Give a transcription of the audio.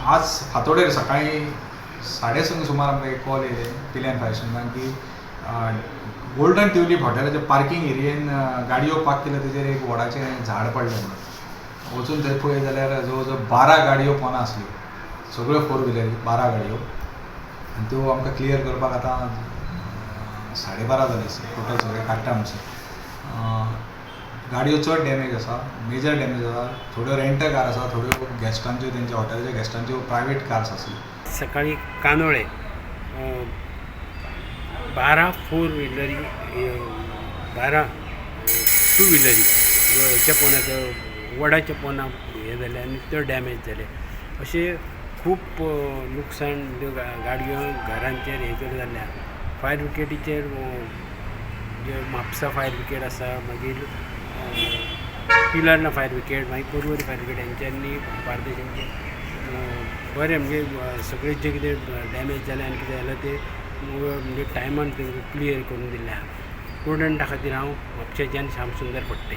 आज फांतोडेर सकाळीं 6:30 सुमार आमकां एक कॉल येयलें पिल्यान फायर स्टेशनान की गोल्डन ट्युलीप हॉटेलाच्या पार्कींग एरियेन गाडयो पार्क केल्यो तेजेर एक वडाचें झाड पडलें म्हणून. वचून थंय पळयत जाल्यार जवळ जवळ 12 गाडयो पोंदा आसल्यो, सगळ्यो फोर व्हिलरी 12 गाडयो. आनी त्यो आमकां क्लियर करपाक आतां 12:30 जालीं, टोटल सगळें काडटा म्हणसर. गाडयो चड डॅमेज आसा, मेजर डॅमेज आसा. थोड्यो रेंट कार आसा, थोड्यो गेस्टांच्यो, तेंच्या हॉटेलाच्या गेस्टांच्यो प्रायवेट कार्स आसल्यो. सकाळी कांदोळे 12 फोर व्हिलरी, 12 टू व्हिलरी हेच्या पोंदा, वडाच्या पोंदा हें जालें आनी त्यो डॅमेज जाले. अशें खूब लुकसाण त्यो गाडयो घरांचेर हेचेर जाल्लें आसा. फायर ब्रिगेडीचेर जे म्हापसा फायर ब्रिगेड आसा, मागीर पिलार्ना फायर ब्रिगेड, मागीर पर्वरी फायर ब्रिगेड, हेंच्यांनी बार्देशांचे बरें म्हणजे सगळें जें कितें डॅमेज जालें आनी कितें जालें तें म्हणजे टायमान तेंकां क्लियर करून दिल्लें आसा. प्रुडंटा खातीर हांव म्हापशेच्यान श्याम सुंदर फडते.